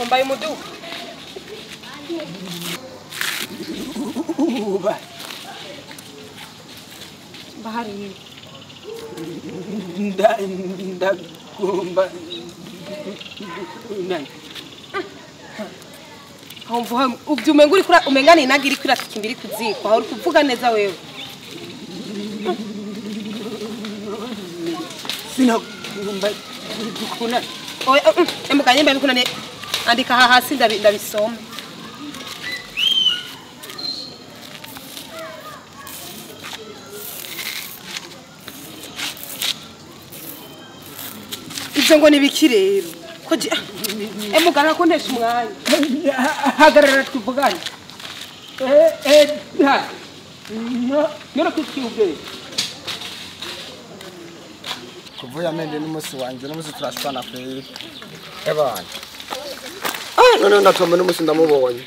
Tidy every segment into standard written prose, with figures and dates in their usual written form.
Mbaye umuduga. Bahari. Ndagomba nani. Aho uvyo umenga uri kura umenga ni nagira ikira kimbiri kuzikwa aho uri kuvuga neza wewe. Sinagomba kuna. Oya emuganye mbe bikunane andika aha hasi ndabisoma. Ivyo ngo nibiki rero ko emugana ko ntesha umwanya. Hagarara tuvugane. Ha. No, nero kucyubwe. Kuvuya mende n'umunsi wanje n'umunsi turashwana pe. Ebana. Ah, none ndatomba n'umunsi ndamubonye.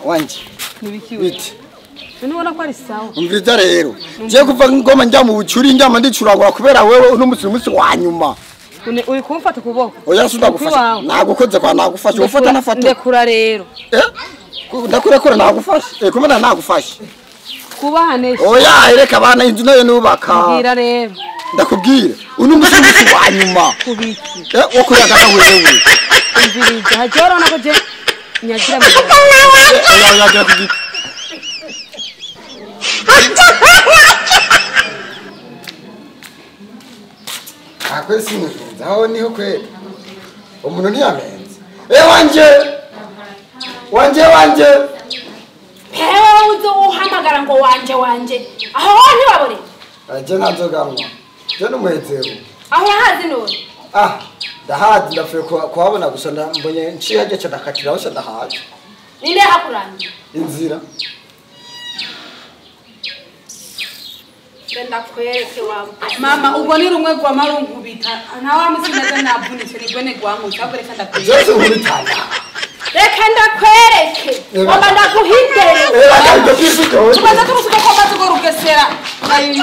Wanje. Nibiki we? Nubona ko ari sawa. Umviriza rero. Je kuva ngoma njya mu bucuri njya ndicurangura kubera wewe n'umunsi n'umunsi wa nyuma. Uri kumfata ukuboko. Oya sindagufasha. Nagukoze kwa nagufasha. Ufata nafata. Ndekura rero. Ndakurekura nagufasha. Kumena nagufasha. Kubahanesha. Oya ereka abana inzu nayo nubaka. Mbwira rero. Ndakubwira. Uno munsi wa nyuma. Kubiki. Wo kuyagana wewe. Umviriza hajoro nako je nyagira mu. Oya oya kugita. Akweli sinifunza aho niho kweli umuntu ntiyamenze. Wanje wanje wanje pewe uzo uhamagara ngo wanje wanje aho ntiwabore. Aje nanzogamwa je numwezero aho yahazi none. Ah ndahazi ndapfuye kuhabona gusa mbonye nciye hajya ca ndakatiraho ca ndahazi. Ninde hakurangiye inzira? Ndakwereke wa mama ubwo ni rumwe gwa marunkubita nta wa musineza navunitse nigwene gwangu cyagoreka ndakwereke. Jesu nkubitana. Reka ndakwereke ngomba ndaguhindere. Reka ndakwereke. Tubanza turusuka ko maze go rugesera ayinzu.